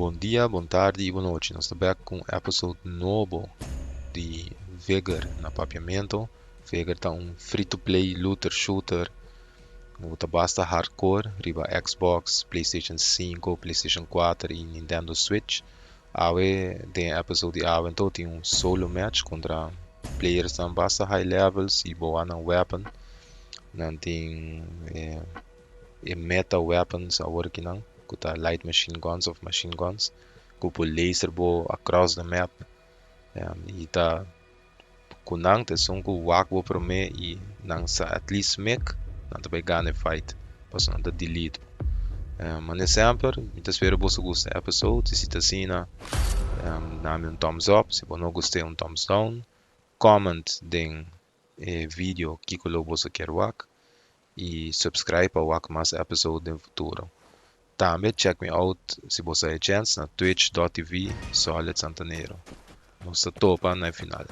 Bon dia, bon tardi y bon nochi. Nos ta bek cu un episode nobo di Vigor na Papiamento. Vigor ta un free to play looter shooter cu ta basta hardcore riba Xbox, PlayStation 5, PlayStation 4 y Nintendo Switch. Awe den e episode di awe anto tin un solo match contra playersnan basta high levels y bo a nan weapon. Nan tin e meta weapons awor kinan ku ta light machine guns of machine guns ku por laser bo across the map y ta ku nan ta esun ku wak bo prome y nan sa at least mek nan ta bai gana e fight pasobra nan ta delete bo. Mane semper mi ta spera boso gusta e episode si ta asina dami un thumbs up si bo no gust'e un thumbs down comment den e video kiko lo boso kier wak y subscribe pa wak mas episode den futuro. Tambe check me out si bo sa e chens na twitch.tv Solid Santanero. Nos ta topa na e final.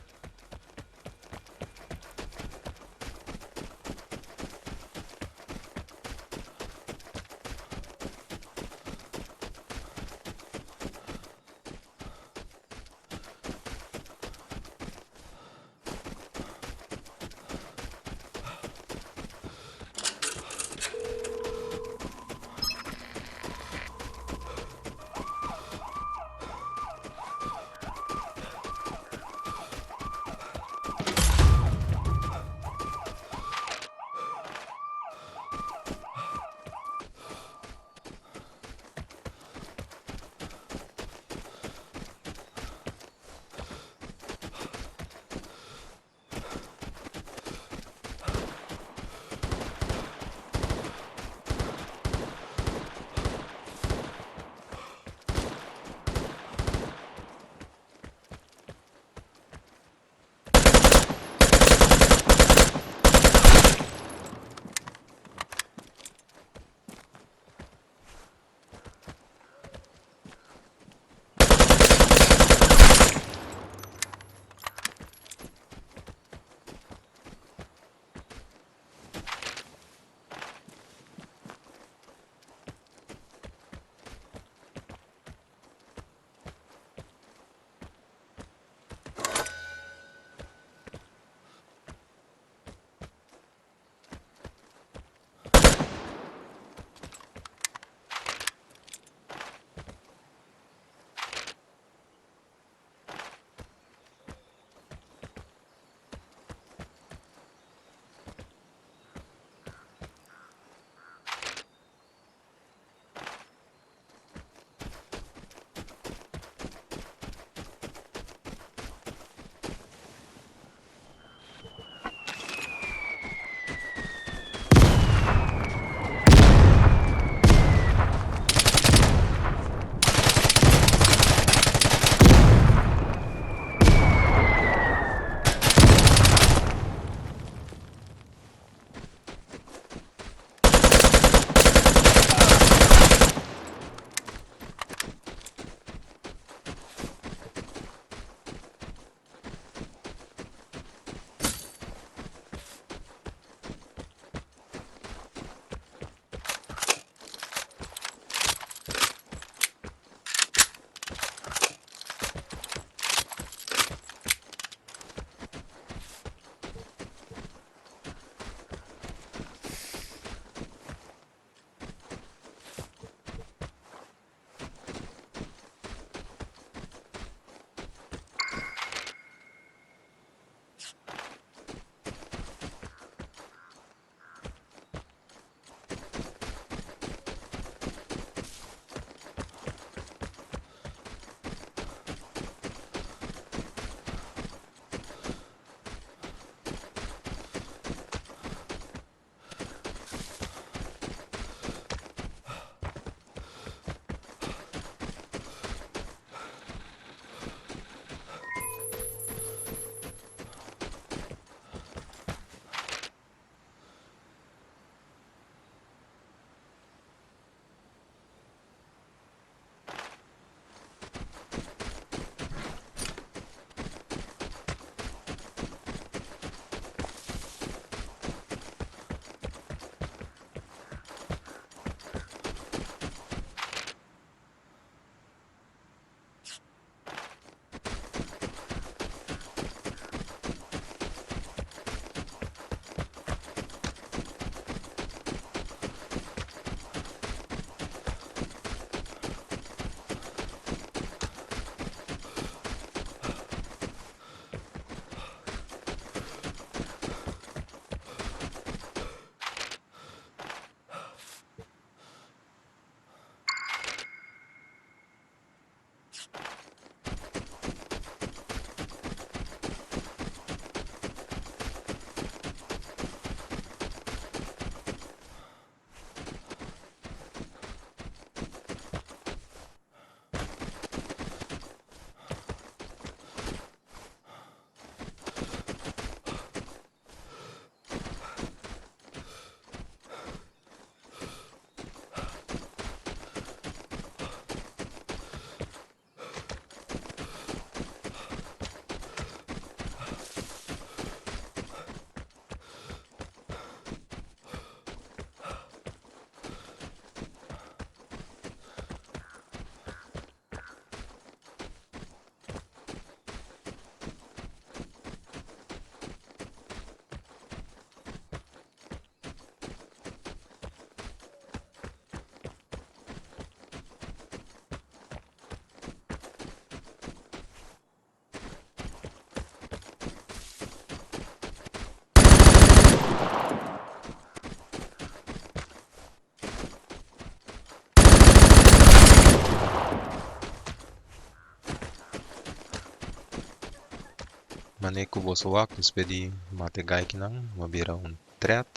Mane ku boso wak despues di mata e gaikinan bo a bira un threat.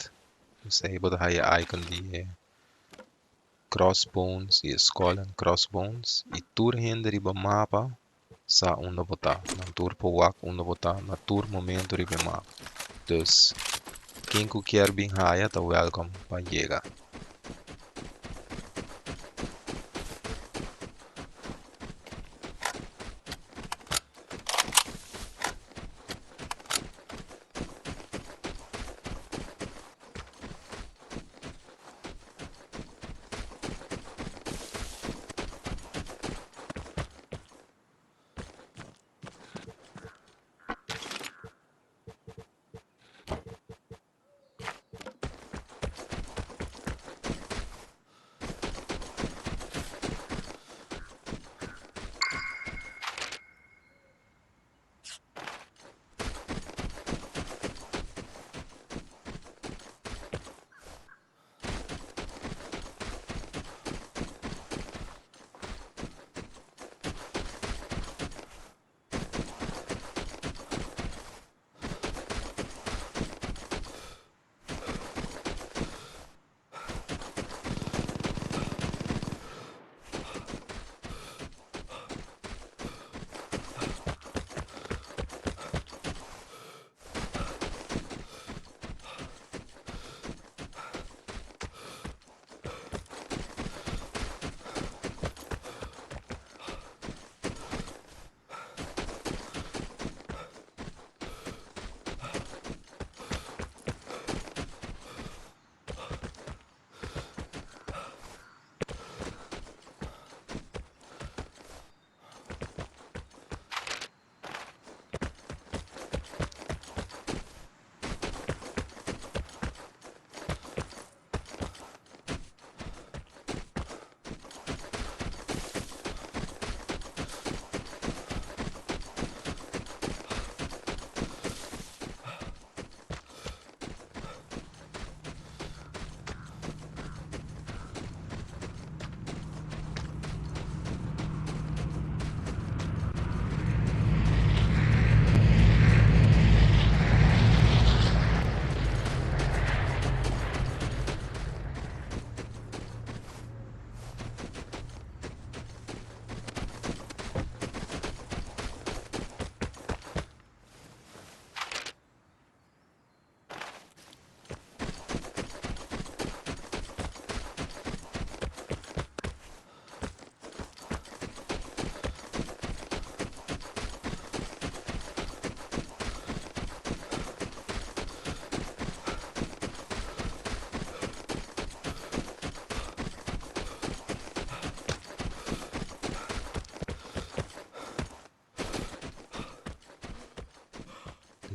Esei bo ta haya icon di e crossbones i e skull and crossbones i tur hende riba mapa sa unda bo ta. Nan tur por wak unda bo ta na tur momento riba e mapa. Dus ken ku kier bin haya ta welkom pa yega.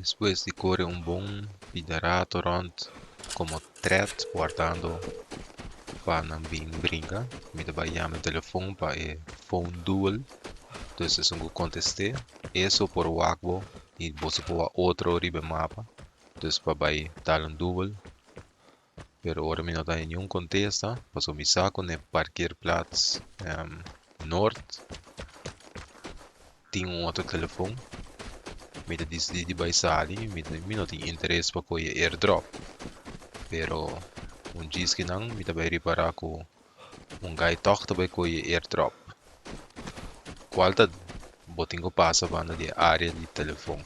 Despues di kore un bon pida rato rònt komo tret wardando pa nan bin brinka, mi ta bai yama e telefon pa e phone duel, dus esun ku kontest'é eso por wak bo i boso por wak otro riba e mapa, dus pa bai dal un duel. Pero ora mi no ta haña niun kontesta, pasobra mi sa ku na e parkeerplaats noord tin un otro telefon, mi ta disidí di bai sali, mi no tin interes pa kohe airdrop. Pero un djis kinan mi ta bai ripará ku un gai tòg ta bai kohe airdrop, kual ta bo tin ku pasa banda di e área di telefon.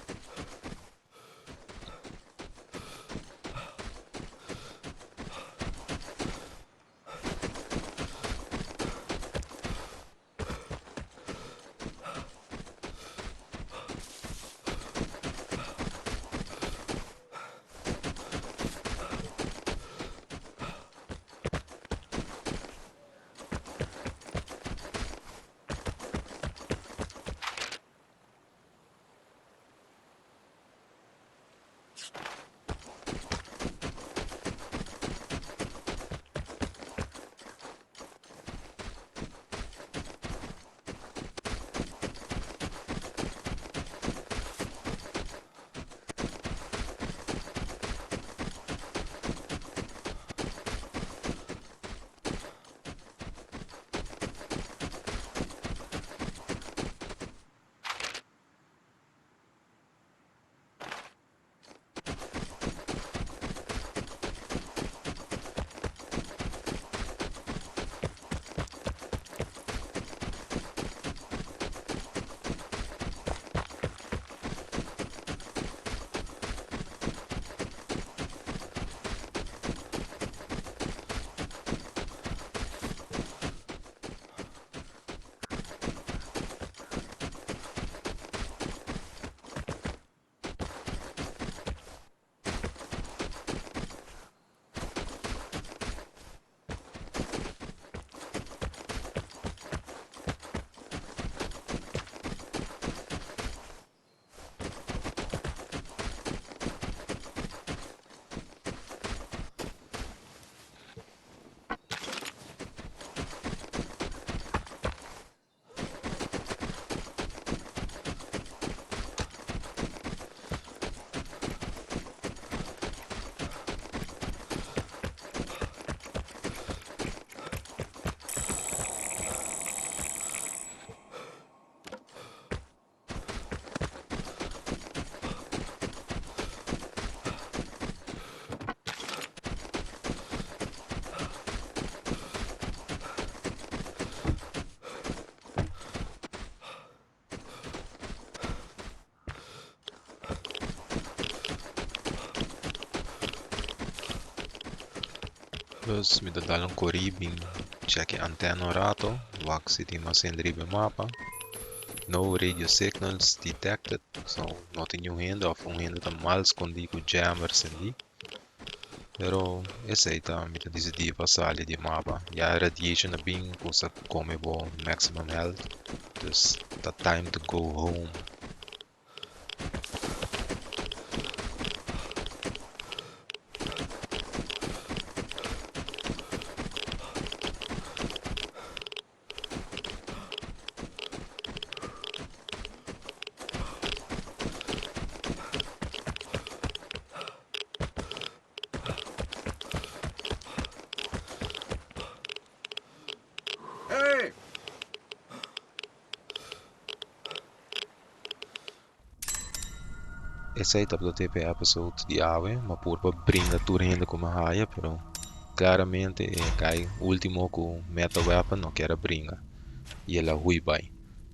Dus mi ta dal un kori bin check e antena un rato, wak si tin mas hende riba e mapa. No radio signals detected, so no tin niun hende of un hende ta mal skondi ku jammer sendí. Pero esei ta mi ta disidí pa sali di e mapa. Ya e radiation a bin kusa kome bo maximum health, dus ta time to go home. Hey! Esei tabata te p'e episode di awe. M'a purba bringa tur hende ku m'a haya, pero claramente e guy ultimo ku meta weapon no kier a bringa y el a hui bai.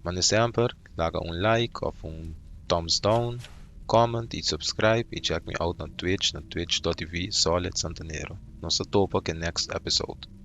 Mane semper, laga un like of un thumbs down, comment y subscribe y check me out na Twitch na twitch.tv solidsantanero. Nos ta topa ke next episode.